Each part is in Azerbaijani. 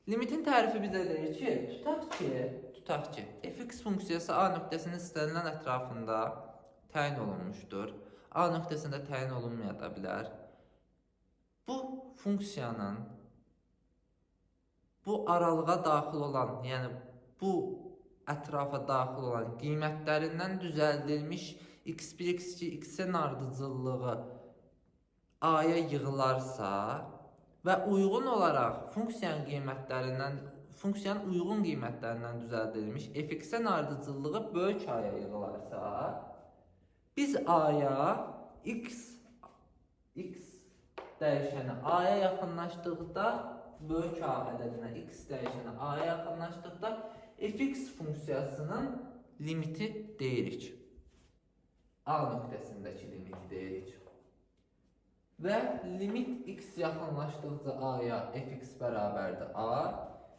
Limitin tərifi bizə deyir ki, tutaq ki, fx funksiyası A nöqtəsinin istənilən ətrafında təyin olunmuşdur. A nöqtəsində təyin olunmaya da bilər. Bu funksiyanın bu aralığa daxil olan, yəni bu ətrafa daxil olan qiymətlərindən düzəldilmiş x1, x2, xn ardıcıllığı A-ya yığılarsa və uyğun olaraq funksiyanın qiymətlərindən, funksiyanın uyğun qiymətlərindən düzəldilmiş fx-in ardıcıllığı böyük A-ya yığılarsa, biz A-ya x dəyişəni A-ya yaxınlaşdıqda böyük A ədədinə x dəyişəni A-ya yaxınlaşdıqda fx funksiyasının limiti deyirik. A nöqtəsindəki limiti deyirik. Və limit x yaxınlaşdıqca A-ya fx bərabərdir A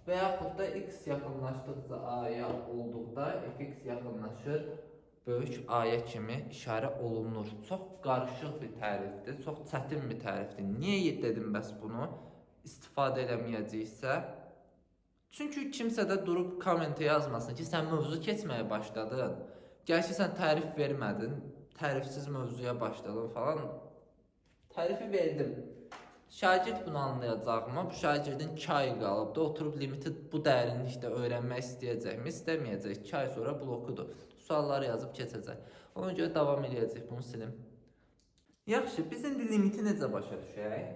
və yaxud da x yaxınlaşdıqca A-ya olduqda fx yaxınlaşır böyük A-ya kimi işarə olunur. Çox qarışıq bir tərifdir, çox çətin bir tərifdir. Niyə dedim bəs bunu? İstifadə eləməyəcəksə? Çünki kimsə də durub kommentə yazmasın ki, sən mövzu keçməyə başladın. Gerçi sən tərif vermədin, tərifsiz mövzuya başladın falan. Tərifi verdim. Şagird bunu anlayacaqmı? Bu şagirdin 2 ay qalıb da oturub limiti bu dərinlikdə öyrənmək istəyəcəkmi, istəməyəcək. 2 ay sonra blokudur. Sualları yazıb keçəcək. Ona görə davam eləyəcək. Bunu silim. Yaxşı, biz indi limiti necə başa düşək?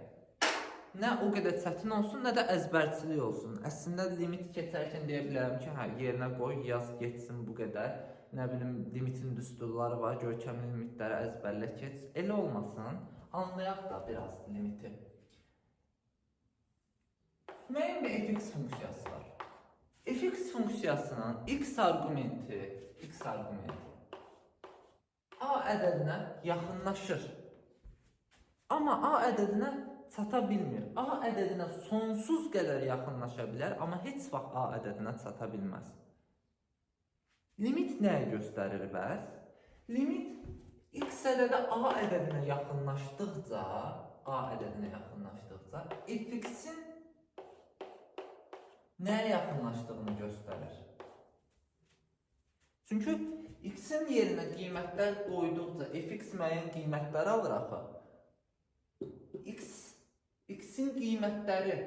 Nə o qədər çətin olsun, nə də əzbərçilik olsun. Əslində limiti keçərkən deyə bilərəm ki, hə, yerinə qoy, yaz getsin bu qədər. Nə bilim, limitin düsturları var, görkəmli limitləri əzbərlə keç. Elə olmasın. Anlayaq da biraz limiti. Müəyyən bir fx funksiyası var. Fx funksiyasının x arqumenti A ədədinə yaxınlaşır. Amma A ədədinə çata bilmir. A ədədinə sonsuz qədər yaxınlaşa bilər, amma heç vaxt A ədədinə çata bilməz. Limit nəyi göstərir bəs? Limit x ədədi A ədədinə yaxınlaşdıqca, fx-in nəyə yaxınlaşdığını göstərir. Çünki x-in yerinə qiymətlər qoyduqca fx müəyyən qiymətləri alır axı. X-in qiymətləri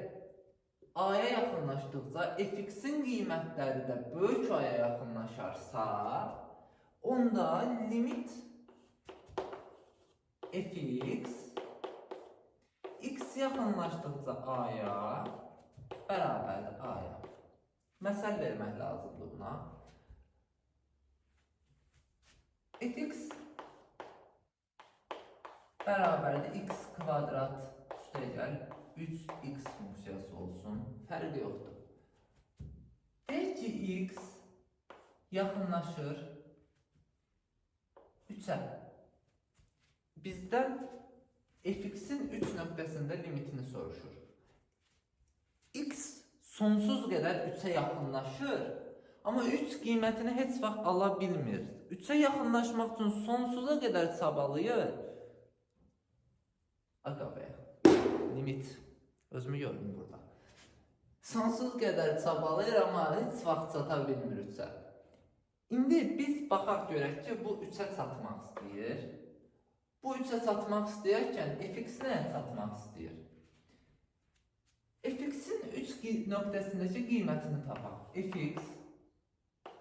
A-ya yaxınlaşdıqca fx-in qiymətləri də böyük A-ya yaxınlaşarsa, onda limit fx x yaxınlaşdıqca A-ya bərabərdir A-ya. Məsəl vermək lazımdır buna. Fx bərabərdir x kvadrat üstəgəl 3x funksiyası olsun. Fərqi yoxdur. Deyək ki, x yaxınlaşır 3-ə. Bizdən fx-in 3 nöqtəsində limitini soruşur. X sonsuz qədər 3-ə yaxınlaşır, amma 3 qiymətini heç vaxt ala bilmir. 3-ə yaxınlaşmaq üçün sonsuza qədər çabalayır. Aga be. Limit. Özümü gördüm burada. Sonsuz qədər çabalayır, amma heç vaxt çata bilmir 3-ə. İndi biz baxaq görək ki, bu 3-ə çatmaq istəyir. Bu 3-ə çatmaq istəyərkən fx nəyə çatmaq istəyir? Fx-in 3 nöqtəsindəki qiymətini tapaq. Fx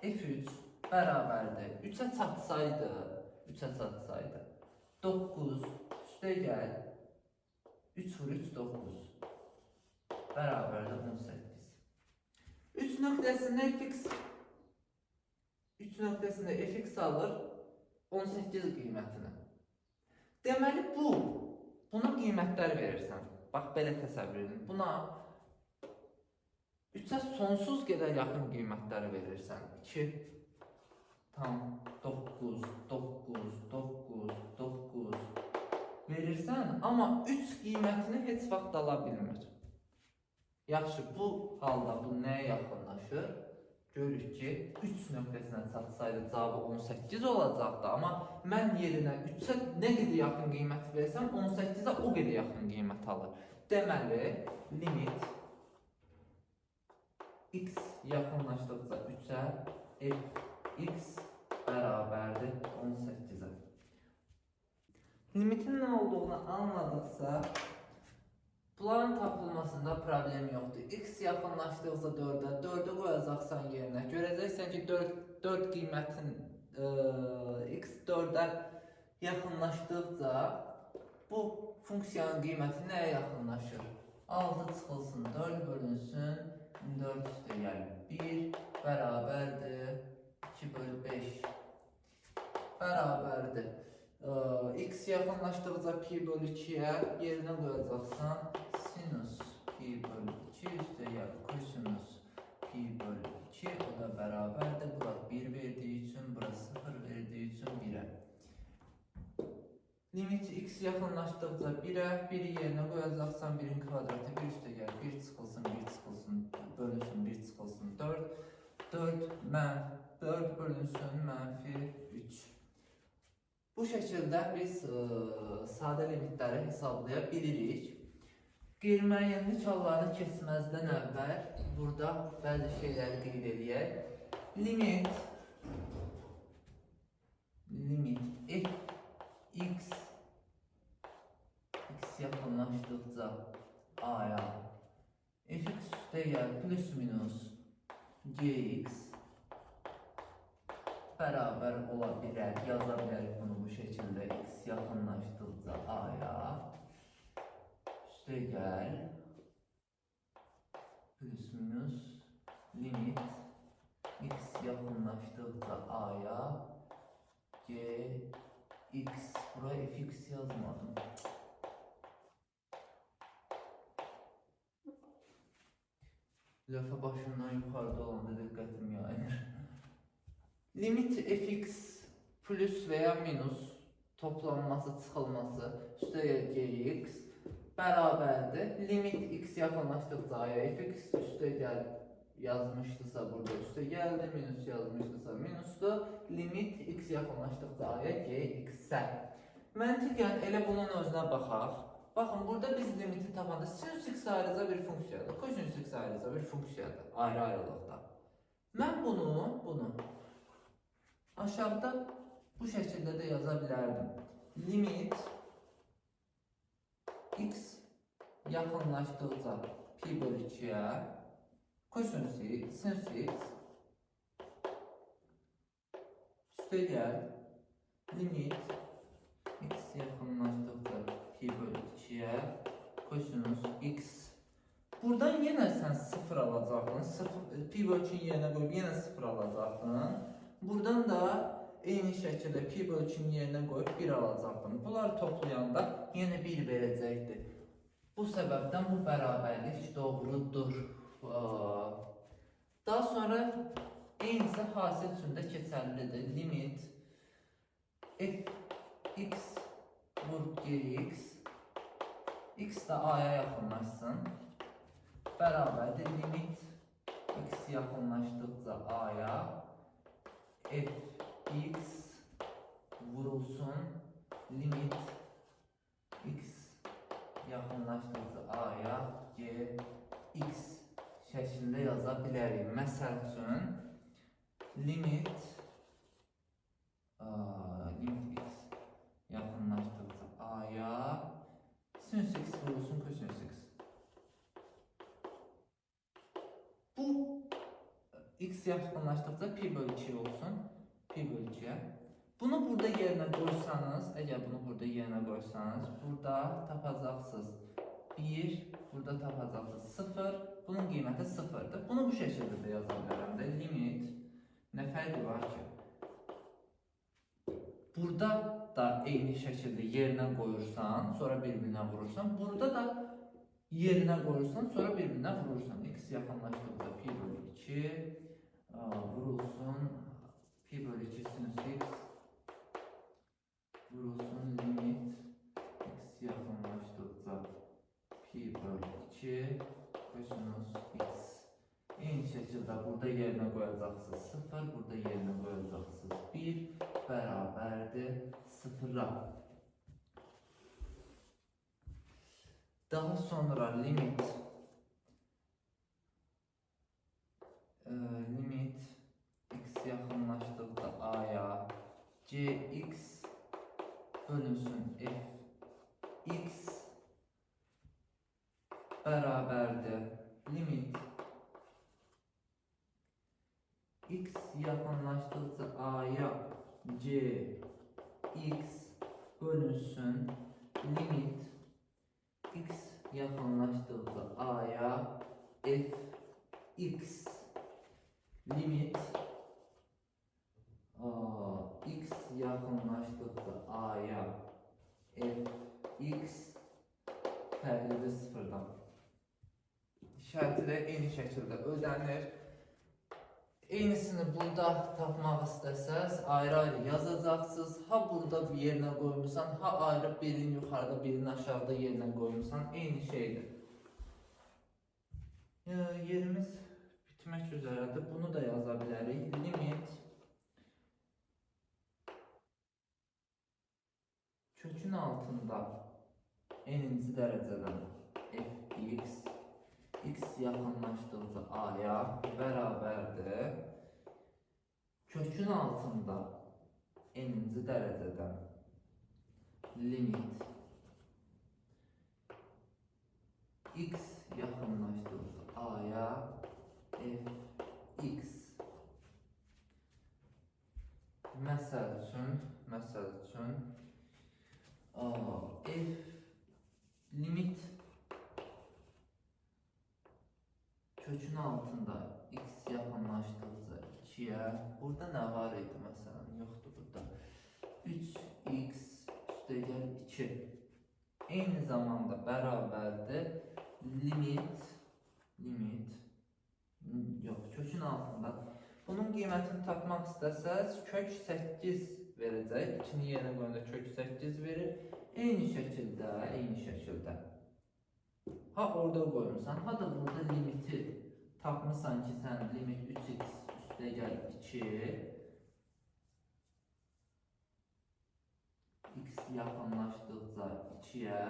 f3 bərabərdir. 3-ə çatsaydı, 9 üstəgəl 3 vur 3 9 bərabərdir 18. 3 nöqtəsində fx 3 nöqtəsində fx alır 18 qiymətini. Deməli buna qiymətlər verirsən. Bax belə təsəvvür edin. Buna 3-ə sonsuz qədər yaxın qiymətləri verirsən. 2 tam 9 9 9 9 verirsən, amma 3 qiymətini heç vaxt ala bilmir. Yaxşı, bu halda bu nəyə yaxınlaşır? Görürük ki, 3 nöqtəsinə çatsaydı cavabı 18 olacaqdı, amma mən yerinə 3-ə nə qədər yaxın qiymət versəm, 18-ə o qədər yaxın qiymət alır. Deməli, limit X yaxınlaşdıqca 3-ə fx bərabərdir 18-ə. Limitin nə olduğunu anladıqsa, bunların tapılmasında problem yoxdur. X yaxınlaşdıqca 4-ə, 4-ü qoyacaqsan yerinə. Görəcəksən ki, 4 qiymətin x 4-ə yaxınlaşdıqca bu funksiyanın qiyməti nəyə yaxınlaşır? 6 çıxılsın, 4 bölünsün, 4 üstə gəl 1 bərabərdir 2 bölü 5 bərabərdir. X yaxınlaşdıqca pi bölü 2-yə yerinə qoyacaqsan sinus pi bölü 2 üstə gəl kosinus pi bölü 2, o da bərabərdir. Bura 1 verdiyi üçün, bura 0 verdiyi üçün 1-ə. Limit x yaxınlaşdıqca 1-ə, 1-i yerinə qoyacaqsan 1-in kvadratı 1 üstə gəl 1 çıxılsın, 1 çıxılsın, bölünsün, 1 çıxılsın 4, 4 bölünsün mənfi 3. Bu şəkildə biz sadə limitləri hesablaya bilirik. Qeyri-müəyyənlik hallarını keçməzdən əvvəl burada bəzi şeyləri qeyd eləyək. Limit f x x yaxınlaşdıqca a-ya fx üstə gəl plus minus gx bərabər ola bilər, yaza bilərik bunu bu şəkildə x yaxınlaşdıqca a-ya üstə gəl plus minus limit x yaxınlaşdıqca a-ya g x, buraya fx yazmadım. Lövhə başından yuxarıda olanda diqqətim yayınır. Limit fx plus və ya minus toplanması, çıxılması üstə gəl gx bərabərdir. Limit x yaxınlaşdıqca a-ya fx üstə gəl yazmışdısa burada üstə gəldi, minus yazmışdısa minusdur. Limit x yaxınlaşdıqca a-ya gx-ə. Məntiqən elə bunun özünə baxaq. Baxın, burada biz limiti tapanda sinus x ayrıca bir funksiyadır, kosinus x ayrıca bir funksiyadır, ayrı-ayrılıqda. Mən bunu aşağıda bu şəkildə də yaza bilərdim. Limit x yaxınlaşdıqca pi bölü 2-yə kosinus x, sinus x üstə gəl limit x yaxınlaşdıqca pi bölü 2-yə kosinus x. Buradan yenə sən 0 alacaqdın. 0, pi bölü 2-nin yerinə qoyub yenə 0 alacaqdın. Buradan da eyni şəkildə pi bölü 2-nin yerinə qoyub 1 alacaqdın. Bunları toplayanda yenə 1 verəcəkdi. Bu səbəbdən bu bərabərlik doğrudur. Daha sonra eynisi hasil üçün də keçərlidir. Limit f x vur gx, x də a-ya yaxınlaşsın, bərabərdir limit x yaxınlaşdıqca a-ya f x vurulsun limit x yaxınlaşdıqca a-ya g x şəklində yaza bilərik. Məsəl üçün limit x yaxınlaşdıqca a-ya sinus x vurulsun kosinus x. Bu x yaxınlaşdıqca pi bölü 2 olsun. Pi bölü 2-yə. Bunu burada yerinə qoysanız, əgər bunu burada yerinə qoysanız, burada tapacaqsınız 1, burada tapacaqsınız 0. Bunun qiyməti 0-dır. Bunu bu şəkildə də yaza bilərəm də. Limit nə fərqi var ki? Burada da eyni şəkildə yerinə qoyursan, sonra bir-birinə vurursan. Burada da yerinə qoyursan, sonra bir-birinə vurursan. X yaxınlaşdıqca pi bölü 2 vurulsun pi bölü 2 sinus x vurulsun limit x yaxınlaşdıqca pi bölü 2 kosinus x. Eyni şəkildə burada yerinə qoyacaqsınız 0, burada yerinə qoyacaqsınız 1 bərabərdir 0-a. Daha sonra limit Limit x yaxınlaşdıqca a-ya cx bölünsün fx bərabərdir limit x yaxınlaşdıqca a-ya c x bölünsün limit x yaxınlaşdıqca a-ya f x limit x yaxınlaşdıqca a-ya f x fərqlidir sıfırdan. Şərti də eyni şəkildə ödənir. Eynisini burada tapmaq istəsəz ayrı-ayrı yazacaqsınız. Ha burada bir yerinə qoymusan, ha ayrı birini yuxarıda, birini aşağıda yerinə qoymusan. Eyni şeydir. Yerimiz bitmək üzrədir. Bunu da yaza bilərik. Limit kökün altında n-inci dərəcədən fx x yaxınlaşdıqca a-ya bərabərdir. Kökün altında n-inci dərəcədən limit x yaxınlaşdıqca a-ya fx. Məsəl üçün f limit kökün altında x yaxınlaşdıqca 2-yə, burada nə var idi məsələn? Yoxdur burada. 3x üstəgəl 2 eyni zamanda bərabərdir limit yox, kökün altında. Bunun qiymətini tapmaq istəsəz kök 8 verəcək. 2-ni yerinə qoyanda kök 8 verir. Eyni şəkildə. Ha orada qoymusan, ha da burada limiti tapmısan ki, sən limit 3x üstəgəl 2 x yaxınlaşdıqca 2-yə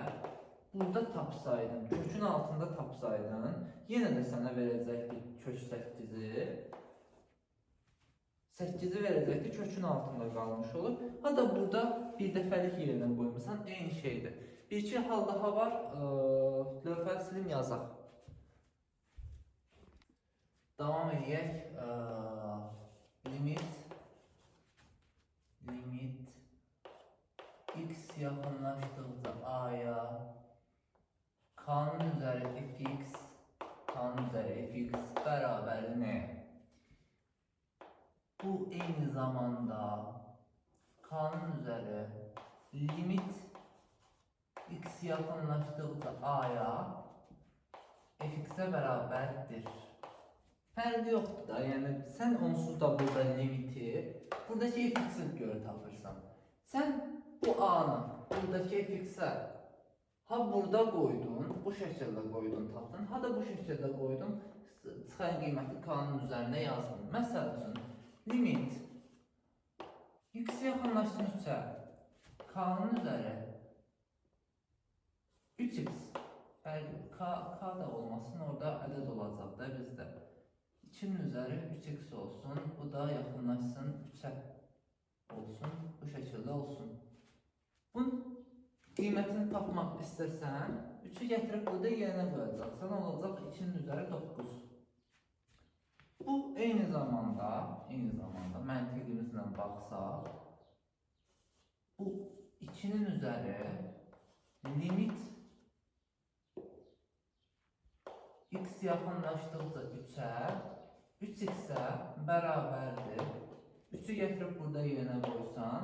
burada tapsaydın, kökün altında tapsaydın, yenə də sənə verəcəkdi kök 8-i. 8-i verəcəkdi, kökün altında qalmış olur. Ha da burada bir dəfəlik yerinə qoymusan, eyni şeydir. Bir iki hal daha var. Lövhəni silim yazaq. Davam edək. Limit x yaxınlaşdıqca a-ya k-nın üzəri fx k-nın üzəri fx bərabərdir nəyə? Bu eyni zamanda k-nın üzəri limit x yaxınlaşdıqca a-ya fx-ə bərabərdir. Fərqi yoxdur da, yəni sən onsuz da burada limiti buradakı fx-i görə tapırsan. Sən bu a-nı buradakı fx-ə ha burada qoydun, bu şəkildə qoydun, tapdın, ha da bu şəkildə qoydun, çıxan qiyməti k-nın üzərinə yazdın. Məsəl üçün, limit x yaxınlaşsın 3-ə, k-nın üzəri 3x, fərqi, k da olmasın, orada ədəd olacaq da bizdə. 2-nin üzəri 3x olsun, bu da yaxınlaşsın 3-ə olsun, bu şəkildə olsun. Bunun qiymətini tapmaq istəsən, 3-ü gətirib burada yerinə qoyacaqsan, olacaq 2-nin üzəri 9. Bu eyni zamanda məntiqimizlə baxsaq, bu 2-nin üzəri limit x yaxınlaşdıqca 3-ə, 3x-ə bərabərdir. 3-ü gətirib burada yerinə qoysan,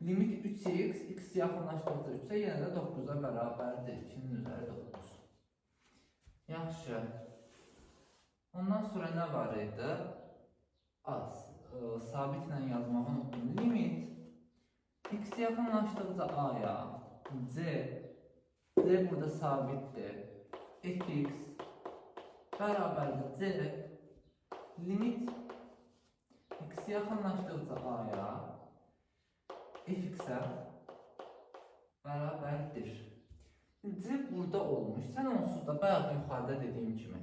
limit 3x, x yaxınlaşdıqca 3-ə yenə də 9-a bərabərdir. 2-nin üzəri 9. Yaxşı. Ondan sonra nə var idi? Az. Sabitlə yazmağı unutdum. Limit x yaxınlaşdıqca a-ya c, c burada sabitdir. Fx bərabərdir c limit x yaxınlaşdıqca a-ya fx-ə bərabərdir. C burada olmuş. Sən onsuz da bayaq yuxarıda dediyim kimi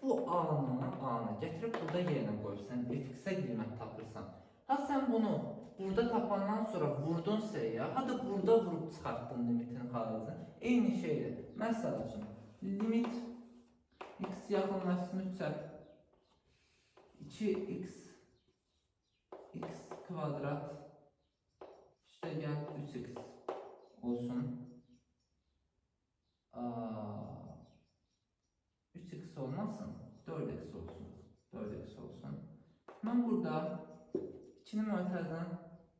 bu a-nı Gətirib burada yerinə qoyursan, fx-ə qiymət tapırsan. Ha sən bunu burada tapandan sonra vurdun C-yə, ha da burada vurub çıxartdın limitin xaricini. Eyni şeydir. Məsəl üçün, limit x yaxınlaşsın 3-ə 2x x kvadrat üstəgəl 3x olsun. 3x olmasın, 4x olsun. 4x olsun. Mən burada 2-ni mötərizən,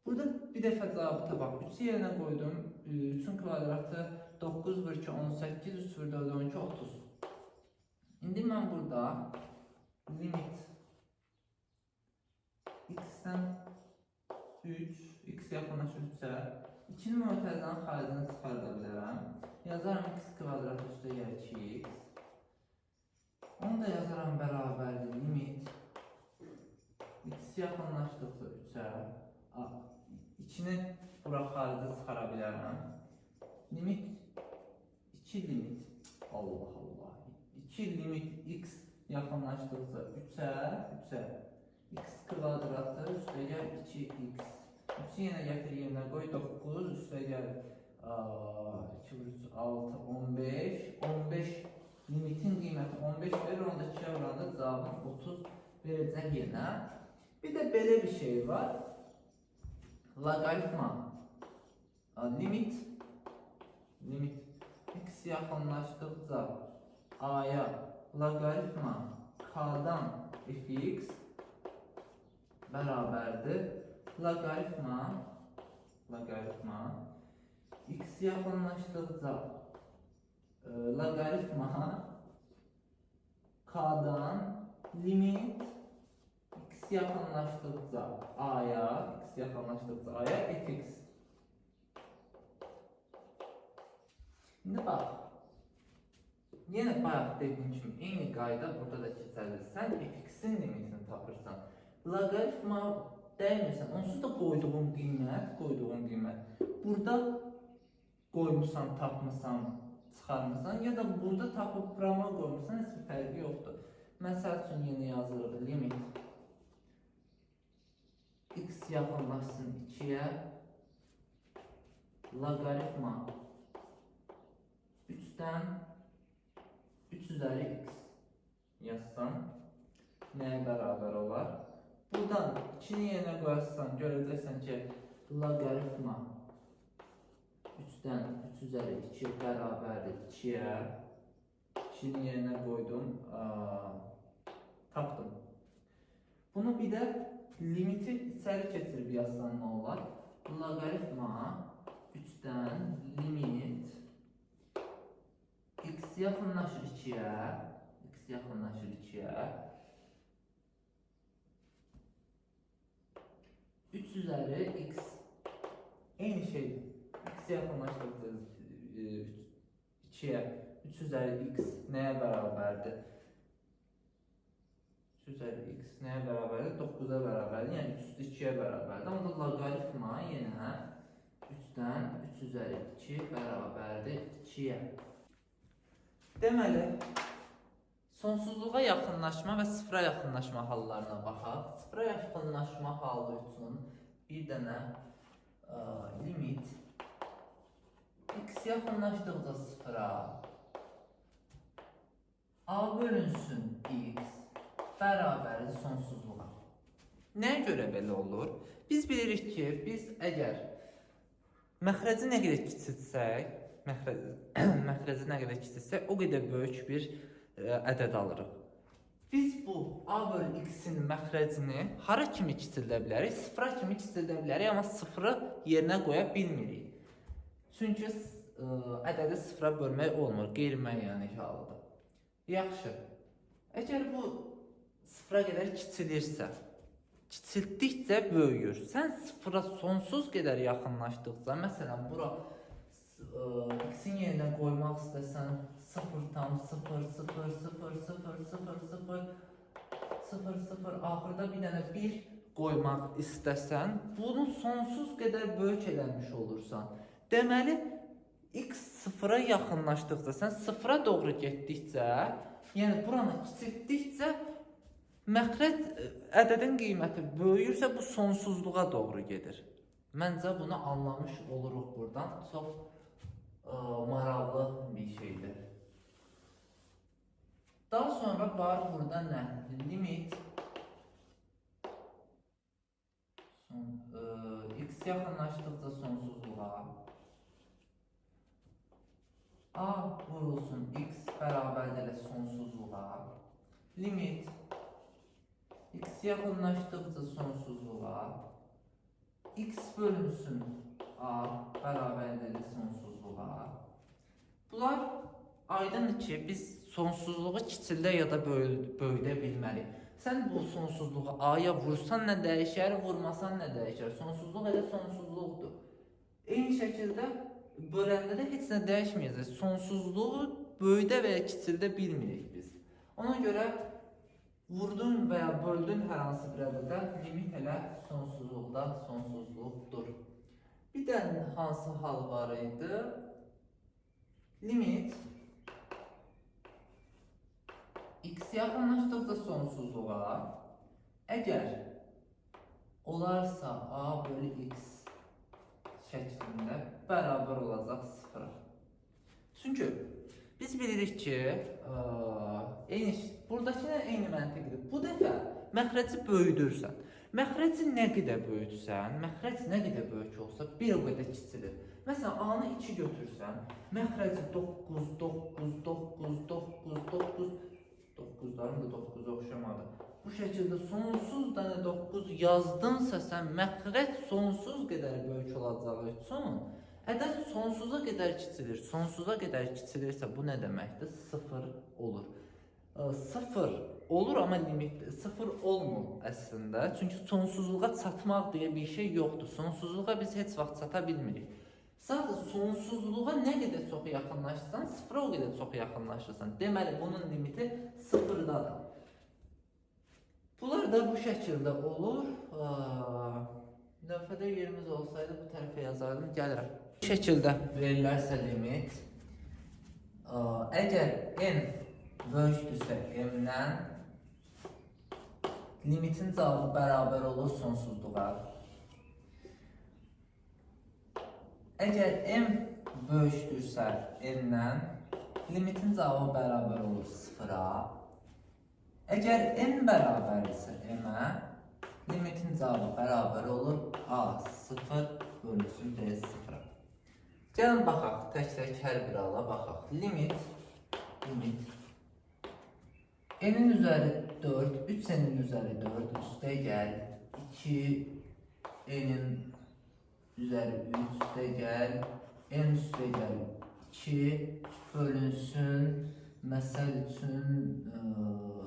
burada bir dəfə cavabı tapaq. 3-ü yerinə qoydum. 3-ün kvadratı 9 vur 2, 18, 3 vur 4, 12, 30. İndi mən burada limit x-dən 3, x yaxınlaşır 3-ə, 2-ni mötərizənin xaricini çıxarda bilərəm. Yazaram x kvadrat üstəgəl 2x. Onu da yazaram bərabərdir limit x yaxınlaşdıqca 3-ə, 2-ni bura xaricə çıxara bilərəm. Limit 2 limit, Allah Allah, 2 limit x yaxınlaşdıqca 3-ə, x kvadratı üstəgəl 2x. 3-ü yenə gətir yerinə qoy, 9 üstəgəl 2 vur 3, 6, 15. 15 limitin qiyməti 15 verir, onu da 2-yə vuranda cavabın 30 verəcək yenə. Bir də belə bir şey var. Loqaritma limit x yaxınlaşdıqca a-ya loqaritma k-dan fx bərabərdir. Loqaritma x yaxınlaşdıqca loqaritma k-dan limit x yaxınlaşdıqca a-ya, x yaxınlaşdıqca a-ya fx. İndi bax, yenə bayaq dediyim kimi eyni qayda burada da keçərli. Sən fx-in limitini tapırsan. Loqaritma dəymirsən, onsuz da qoyduğun qiymət. Burada qoymusan, tapmısan, çıxarmısan ya da burada tapıb prama qoymusan, heç bir fərqi yoxdur. Məsəl üçün yenə yazırıq limit x yaxınlaşsın 2-yə loqaritma 3-dən 3 üzəri x yazsam nəyə bərabər olar? Buradan 2-ni yerinə qoyarsan, görəcəksən ki, loqaritma 3-dən 3 üzəri 2 bərabərdir 2-yə. 2-ni yerinə qoydum, tapdım. Bunu bir də limiti içəri keçirib yazsan nə olar? Loqaritma 3-dən limit x yaxınlaşır 2-yə, x yaxınlaşır 2-yə, 3 üzəri x eyni şeydir. X yaxınlaşdıqca 2-yə 3 üzəri x nəyə bərabərdir? 3 üzəri x nəyə bərabərdir? 9-a bərabərdir. Yəni 3 üstü 2-yə bərabərdir. Onda loqaritma yenə 3-dən 3 üzəri 2 bərabərdir 2-yə. Deməli, sonsuzluğa yaxınlaşma və sıfıra yaxınlaşma hallarına baxaq. Sıfıra yaxınlaşma halı üçün bir dənə limit x yaxınlaşdıqca sıfıra a bölünsün x bərabərdir sonsuzluğa. Nəyə görə belə olur? Biz bilirik ki, biz əgər məxrəci nə qədər kiçiltsək, məxrəci nə qədər kiçiltsək, o qədər böyük bir ədəd alırıq. Biz bu a bölü x-in məxrəcini hara kimi kiçildə bilərik? Sıfıra kimi kiçildə bilərik, amma sıfırı yerinə qoya bilmirik. Çünki ədədi sıfıra bölmək olmur, qeyri-müəyyənlik halıdır. Yaxşı. Əgər bu sıfıra qədər kiçilirsə, kiçiltdikcə böyüyür. Sən sıfıra sonsuz qədər yaxınlaşdıqca, məsələn, bura x-in yerinə qoymaq istəsən 0,0 0 0 0 0 0 0 0 axırda bir dənə 1 qoymaq istəsən, bunu sonsuz qədər böyük eləmiş olursan. Deməli, x sıfıra yaxınlaşdıqca, sən sıfıra doğru getdikcə, yəni buranı kiçiltdikcə Məxrəc ədədin qiyməti böyüyürsə bu sonsuzluğa doğru gedir. Məncə bunu anlamış oluruq buradan. Çox maraqlı bir şeydir. Daha sonra var burada nə? Limit x yaxınlaşdıqca sonsuzluğa a vurulsun x bərabərdir elə sonsuzluğa. Limit x yaxınlaşdıqca sonsuzluğa x bölünsün a bərabərdir elə sonsuzluğa. Bunlar aydındır ki, biz sonsuzluğu kiçildə ya da böyüdə bilməliyik. Sən bu sonsuzluğu a-ya vursan nə dəyişər, vurmasan nə dəyişər? Sonsuzluq elə sonsuzluqdur. Eyni şəkildə böləndə də heç nə dəyişməyəcək. Sonsuzluğu böyüdə və ya kiçildə bilmirik biz. Ona görə vurdun və ya böldün hər hansı bir ədədə limit elə sonsuzluqda sonsuzluqdur. Bir də hansı hal var idi? Limit x yaxınlaşdıqca sonsuzluğa, əgər olarsa a bölü x şəklində bərabər olacaq sıfıra. Çünki biz bilirik ki, buradakı ilə eyni məntiqdir. Bu dəfə məxrəci böyüdürsən. Məxrəci nə qədər böyütsən, məxrəc nə qədər böyük olsa bir o qədər kiçilir. Məsələn, A-nı 2 götürsən, məxrəci 9, 9, 9, 9, 9, 9-ların da 9-a oxşamadı. Bu şəkildə sonsuz dənə 9 yazdınsa sən, məxrəc sonsuz qədər böyük olacağı üçün ədəd sonsuza qədər kiçilir. Sonsuza qədər kiçilirsə bu nə deməkdir? 0 olur. 0 olur, amma limit 0 olmur əslində. Çünki sonsuzluğa çatmaq deyə bir şey yoxdur. Sonsuzluğa biz heç vaxt çata bilmirik. Sadəcə sonsuzluğa nə qədər çox yaxınlaşsan, sıfıra o qədər çox yaxınlaşırsan. Deməli, bunun limiti sıfırdadır. Bunlar da bu şəkildə olur. Lövhədə yerimiz olsaydı bu tərəfə yazardım. Gəlirəm. Bu şəkildə verilərsə limit, əgər n böyükdürsə m-dən, limitin cavabı bərabər olur sonsuzluğa. Əgər m böyükdürsə n-dən, limitin cavabı bərabər olur sıfıra. Əgər n bərabərdirsə m-ə, limitin cavabı bərabər olur a 0 bölünsün b 0-a. Gəlin baxaq, tək-tək hər bir hala baxaq. Limit n-in üzəri 4, 3 n-in üzəri 4, üstə gəl 2 n-in üzəri 3, üstə gəl n üstə gəl 2 bölünsün, məsəl üçün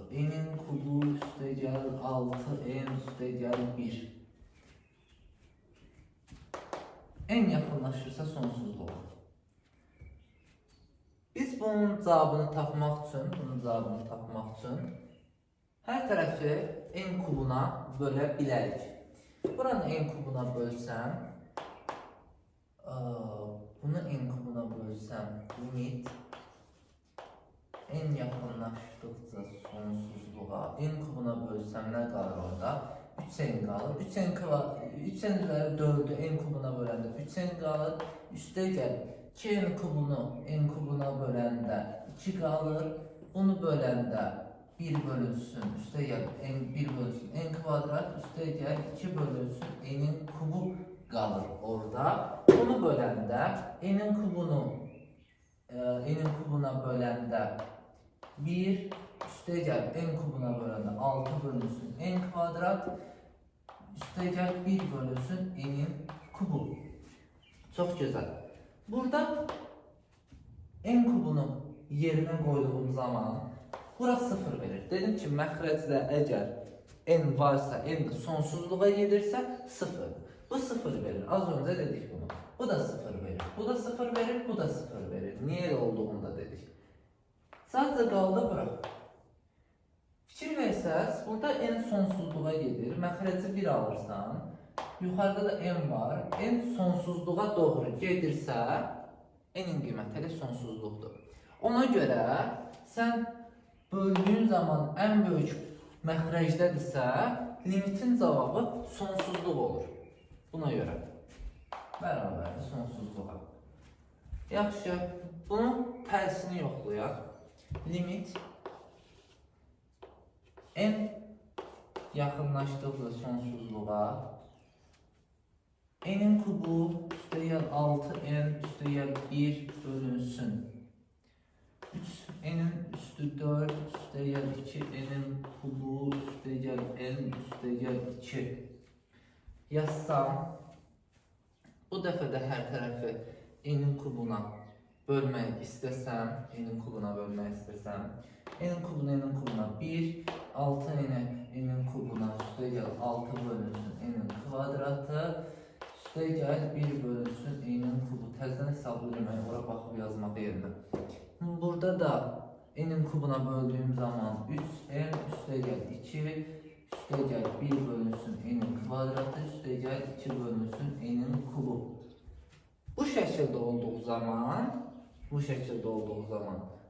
n-in kubu üstə gəl 6, n üstə gəl 1. N yaxınlaşırsa sonsuzluğa. Biz bunun cavabını tapmaq üçün, hər tərəfi n kubuna bölə bilərik. Buranı n kubuna bölsəm, bunu n kubuna bölsəm, limit n yaxınlaşdıqca sonsuzluğa, n kubuna bölsəm nə qalır orada? 3n qalır. 3n üzəri 4-ü n kubuna böləndə 3n qalır. Üstə gəl 2n kubunu n kubuna böləndə 2 qalır. Bunu böləndə 1 bölünsün, üstə gəl n 1 bölünsün n kvadrat, üstə gəl 2 bölünsün n-in kubu qalır orada. Bunu böləndə n-in kubunu n-in kubuna böləndə 1, üstə gəl n kubuna böləndə 6 bölünsün n kvadrat, üstə gəl 1 bölünsün n-in kubu. Çox gözəl. Burada n kubunu yerinə qoyduğum zaman bura 0 verir. Dedim ki, məxrəcdə əgər n varsa, n də sonsuzluğa gedirsə 0. Bu 0 verir. Az öncə dedik bunu. Bu da 0 verir. Bu da 0 verir. Bu da 0 verir. Niyə elə olduğunu da dedik. Sadəcə qaldı bura. Fikir versəz, burada n sonsuzluğa gedir. Məxrəci 1 alırsan, yuxarıda da n var. N sonsuzluğa doğru gedirsə, n-in qiyməti elə sonsuzluqdur. Ona görə sən böldüyün zaman ən böyük Məxrəcdədirsə, limitin cavabı sonsuzluq olur. Buna görə bərabərdir sonsuzluğa. Yaxşı, bunun tərsini yoxlayaq. Limit n yaxınlaşdıqca sonsuzluğa n'in kubu üstəgəl 6n üstəgəl 1 bölünsün. 3n'in üstü 4 üstəgəl 2n'in kubu üstəgəl n üstəgəl 2 yazsam, bu dəfə də hər tərəfi n'in kubuna bölmək istəsəm, n'in kubuna bölmək istəsəm, n'in kubuna n'in kubuna 1, 6n n'in kubuna üstəgəl 6 bölünsün n'in kvadratı, üstəgəl 1 bölünsün n'in kubu. Təzədən hesablayıram, ora baxıb yazmaq yerinə. Burada da n'in kubuna böldüyüm zaman 3n üstəgəl 2, üstəgəl 1 bölünsün n'in kvadratı, üstəgəl 2 bölünsün n'in kubu. Bu şəkildə olduğu zaman,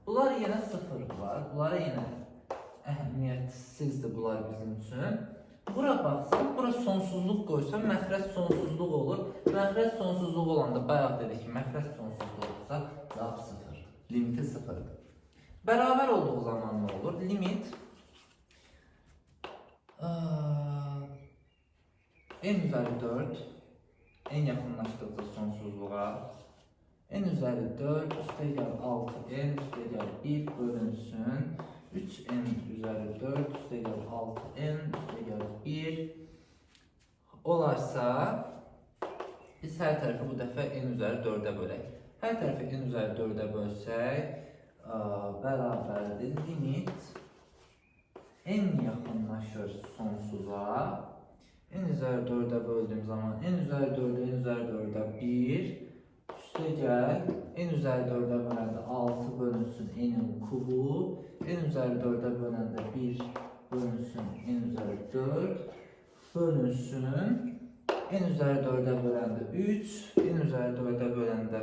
bunlar yenə sıfırdılar. Bunlara yenə əhəmiyyətsizdir bunlar bizim üçün. Bura baxsam, bura sonsuzluq qoysam, məxrəc sonsuzluq olur. Məxrəc sonsuzluq olanda bayaq dedik ki, məxrəc sonsuzluq olsa cavab sıfır. Limiti sıfırdır. Bərabər olduğu zaman nə olur? Limit n üzəri 4 n yaxınlaşdıqca sonsuzluğa n üzəri 4 üstəgəl 6n üstəgəl 1 bölünsün 3n üzəri 4 üstəgəl 6n üstəgəl 1 olarsa biz hər tərəfi bu dəfə n üzəri 4-ə bölək. Hər tərəfi n üzəri 4-ə bölsək bərabərdir limit n yaxınlaşır sonsuza. N üzəri 4-ə böldüyüm zaman n üzəri 4-ə n üzəri 4-ə 1 üstəgəl n üzəri 4-ə böləndə 6 bölünsün n'in kubu, n üzəri 4-ə böləndə 1 bölünsün n üzəri 4 bölünsün n üzəri 4-ə böləndə 3, n üzəri 4-ə böləndə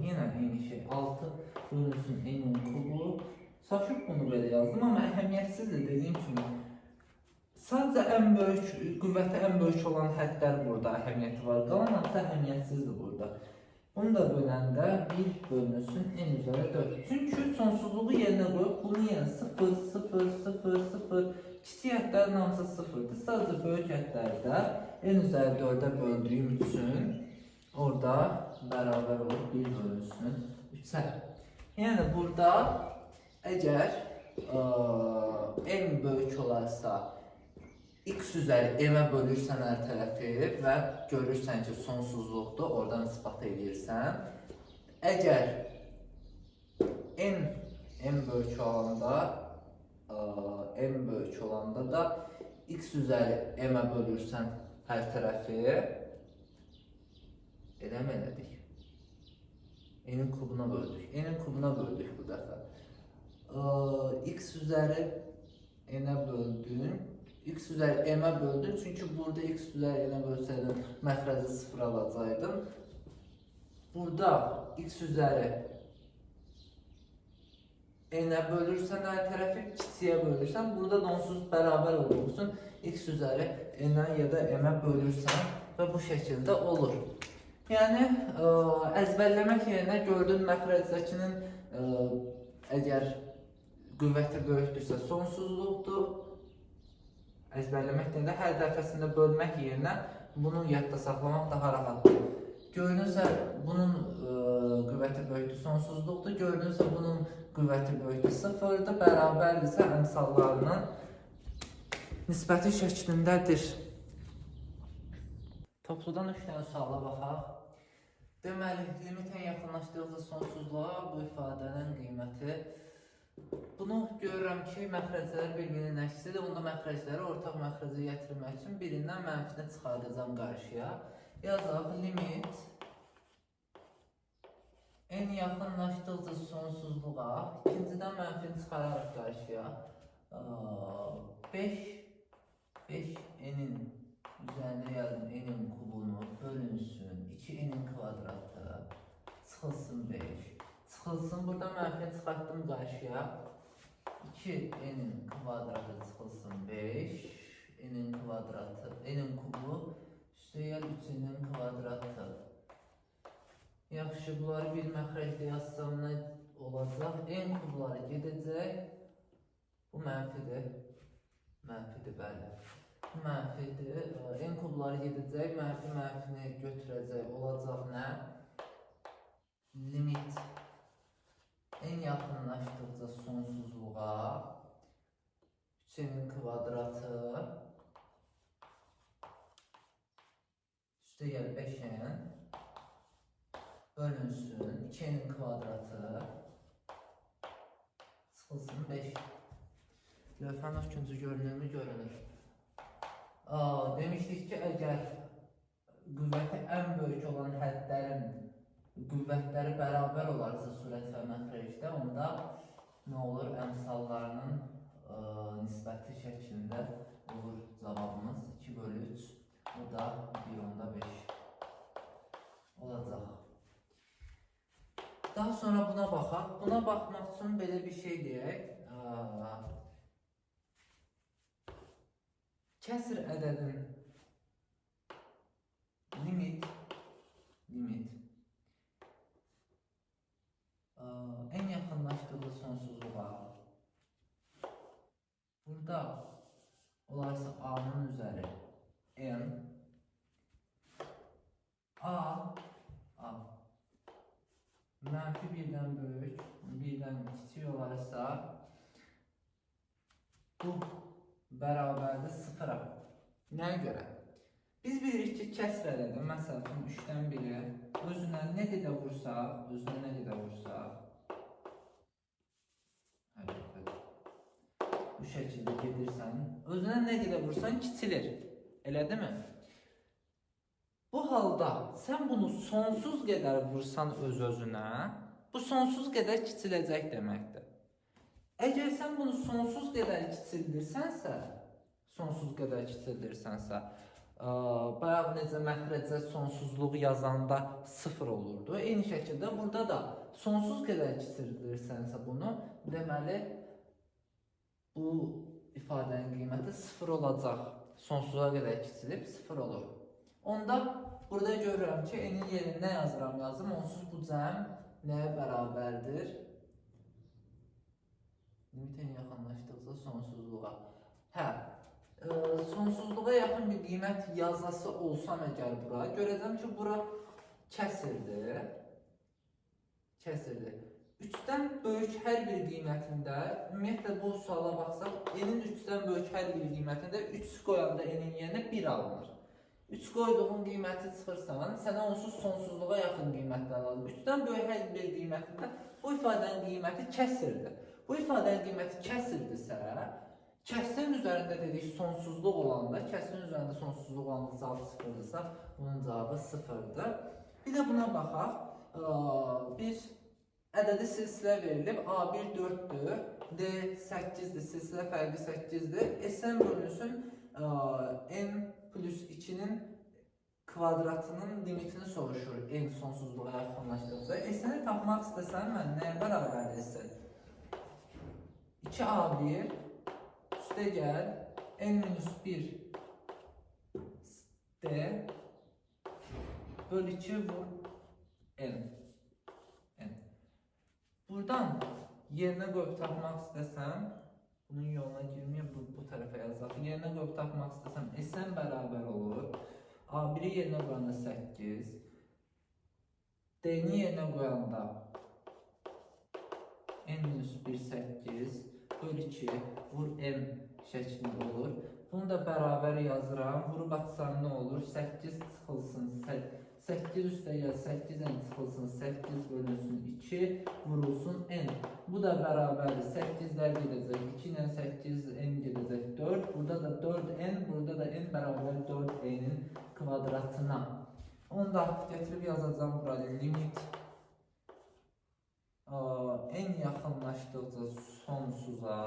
yenə eyni şey 6 bölünsün n'in kubu. Çaşıb bunu belə yazdım, amma əhəmiyyətsizdir dediyim kimi. Sadəcə ən böyük, qüvvəti ən böyük olan hədlər burada əhəmiyyəti var. Qalan hamısı əhəmiyyətsizdir burada. Bunu da böləndə 1 bölünsün n üzəri 4. Çünki sonsuzluğu yerinə qoyub bunu yenə 0, 0, 0, 0. Kiçik hədlərin hamısı 0-dır. Sadəcə böyük hədlərdə n üzəri 4-ə böldüyüm üçün orada bərabər olur 1 bölünsün 3-ə. Yəni burada əgər n böyük olarsa x üzəri m-ə bölürsən hər tərəfi və görürsən ki, sonsuzluqdur, oradan isbat edirsən. Əgər n böyük olanda m böyük olanda da x üzəri m-ə bölürsən hər tərəfi, elə mi elədik? N-in kubuna böldük. N-in kubuna böldük bu dəfə. X üzəri n-ə böldün. X üzəri m-ə böldün. Çünki burada x üzəri n-ə bölsəydim məxrəci 0 alacaqdım. Burada x üzəri n-ə bölürsən hər tərəfi, kiçiyə bölürsən. Burada da onsuz bərabər olduğu üçün x üzəri n-ə ya da m-ə bölürsən və bu şəkildə olur. Yəni əzbərləmək yerinə gördüyün məxrəcdəkinin əgər qüvvəti böyükdürsə sonsuzluqdur. Əzbərləmək deyəndə hər dəfəsində bölmək yerinə bunu yadda saxlamaq daha rahatdır. Gördünsə bunun qüvvəti böyükdür, sonsuzluqdur. Gördünsə bunun qüvvəti böyükdür, sıfırdır. Bərabərdirsə əmsallarının nisbəti şəklindədir. Topludan 3 dənə suala baxaq. Deməli, limitə yaxınlaşdıqca sonsuzluğa bu ifadənin qiyməti. Bunu görürəm ki, məxrəclər bir-birinin əksidir. Onda məxrəcləri ortaq məxrəcə gətirmək üçün birindən mənfini çıxardacağam qarşıya. Yazaq, limit n yaxınlaşdıqca sonsuzluğa, ikincidən mənfini çıxararaq qarşıya 5 n-in üzərinə yazdım n-in kubunu bölünsün 2 n-in kvadratı çıxılsın 5. Çıxılsın, burada mənfini çıxartdım qarşıya. 2n'in kvadratı çıxılsın 5, n'in kvadratı, n'in kubu, üstəgəl 3n'in kvadratı. Yaxşı, bunları bir məxrəcdə yazsam nə olacaq? N kubları gedəcək. Bu mənfidir. Mənfidir, bəli. Bu mənfidir. N kubları gedəcək, mənfi mənfini götürəcək. Olacaq nə? Limit n yaxınlaşdıqca sonsuzluğa 3n'in kvadratı üstəgəl 5n bölünsün 2n'in kvadratı çıxılsın 5. Lövhənin ikinci görünümü görünür. Demişdik ki, əgər qüvvəti ən böyük olan hədlərin qüvvətləri bərabər olarsa surət və məxrəcdə, onda nə olur? Əmsallarının nisbəti şəklində olur cavabımız 2 bölü 3, bu da 1,5 olacaq. Daha sonra buna baxaq. Buna baxmaq üçün belə bir şey deyək. Kəsir ədədin limit en yaxınlaşdığı sonsuzluğa burada olarsa A'nın üzəri N A mənfi 1-dən böyük, 1-dən kiçik olarsa bu bərabərdir 0-a. Nəyə görə? Biz bilirik ki, kəsr ədədi, məsəl üçün 3-dən 1-i özünə nə qədər vursaq, bu şəkildə gedirsən, özünə nə qədər vursan kiçilir. Elədirmi? Bu halda sən bunu sonsuz qədər vursan öz-özünə, bu sonsuz qədər kiçiləcək deməkdir. Əgər sən bunu sonsuz qədər kiçildirsənsə, bayaq necə məxrəcə sonsuzluq yazanda 0 olurdu. Eyni şəkildə burada da sonsuz qədər kiçildirsənsə bunu, deməli bu ifadənin qiyməti 0 olacaq. Sonsuza qədər kiçilib 0 olur. Onda burada görürəm ki, n-in yerinə nə yazıram yazım, onsuz bu cəm nəyə bərabərdir? Limit n yaxınlaşdıqca sonsuzluğa. Hə, sonsuzluğa yaxın bir qiymət yazası olsam əgər bura, görəcəm ki, bura kəsirdir. Kəsirdir. 3-dən böyük hər bir qiymətində, ümumiyyətlə bu suala baxsaq, n-in 3-dən böyük hər bir qiymətində 3 qoyanda n-in yerinə 1 alınır. 3 qoyduğun qiyməti çıxırsan, sənə onsuz sonsuzluğa yaxın qiymətlər alınır. 3-dən böyük hər bir qiymətində bu ifadənin qiyməti kəsirdir. Bu ifadənin qiyməti kəsirdirsə, kəsrin üzərində dedik sonsuzluq olanda, kəsrin üzərində sonsuzluq olanda cavab sıfırdırsa, bunun cavabı sıfırdır. Bir də buna baxaq. Bir ədədi silsilə verilib. A1 4-dür, D 8-dir, silsilə fərqi 8-dir. Sn bölünsün n plus 2-nin kvadratının limitini soruşur n sonsuzluğa yaxınlaşdıqca. Sn-i tapmaq istəsəm mən nəyə bərabərdir Sn? 2A1 üstə gəl n minus 1 D böl 2 vur n. N. Buradan yerinə qoyub tapmaq istəsəm, bunun yoluna girməyə bu tərəfə yazaq. Yerinə qoyub tapmaq istəsəm, Sn bərabər olur. A1-i yerinə qoyanda 8, D-ni yerinə qoyanda n minus 1 8 böl 2 vur n şəklində olur. Bunu da bərabər yazıram. Vurub atsam nə olur? 8 çıxılsın, 8 üstə gəl 8n çıxılsın, 8 bölünsün 2 vurulsun n. Bu da bərabərdir. 8-lər gedəcək, 2 ilə 8 n gedəcək 4. Burada da 4n, burada da n bərabər 4n-in kvadratına. Onu da gətirib yazacağam bura limit n yaxınlaşdıqca sonsuza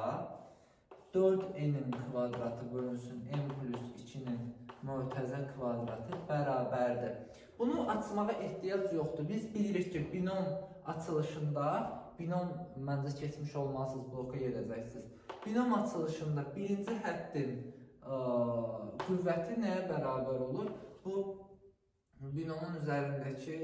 4n'in kvadratı bölünsün n plus 2'nin mötəzə kvadratı bərabərdir. Bunu açmağa ehtiyac yoxdur. Biz bilirik ki, binom açılışında, binom məncə keçmiş olmalısınız, bloka gedəcəksiniz. Binom açılışında birinci həddin qüvvəti nəyə bərabər olur? Bu binomun üzərindəki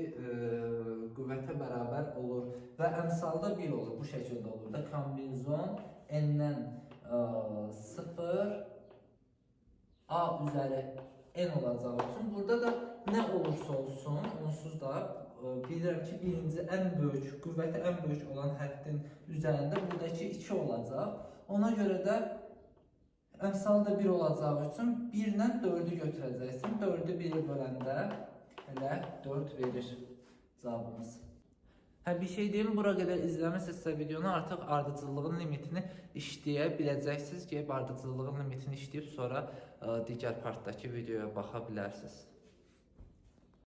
qüvvətə bərabər olur və əmsalda 1 olur. Bu şəkildə olur da kombinizon n-dən 0 a üzəri n olacağı üçün burada da nə olursa olsun, onsuz da bilirəm ki, birinci ən böyük, qüvvəti ən böyük olan həddin üzərində buradakı 2 olacaq. Ona görə də əmsal da 1 olacağı üçün 1 ilə 4-ü götürəcəksin. 4-ü 1-ə böləndə elə 4 verir cavabımız. Hə bir şey deyim, bura qədər izləmisinizsə videonu artıq ardıcıllığın limitini işləyə biləcəksiniz. Gəlib ardıcıllığın limitini işləyib sonra digər partdakı videoya baxa bilərsiniz.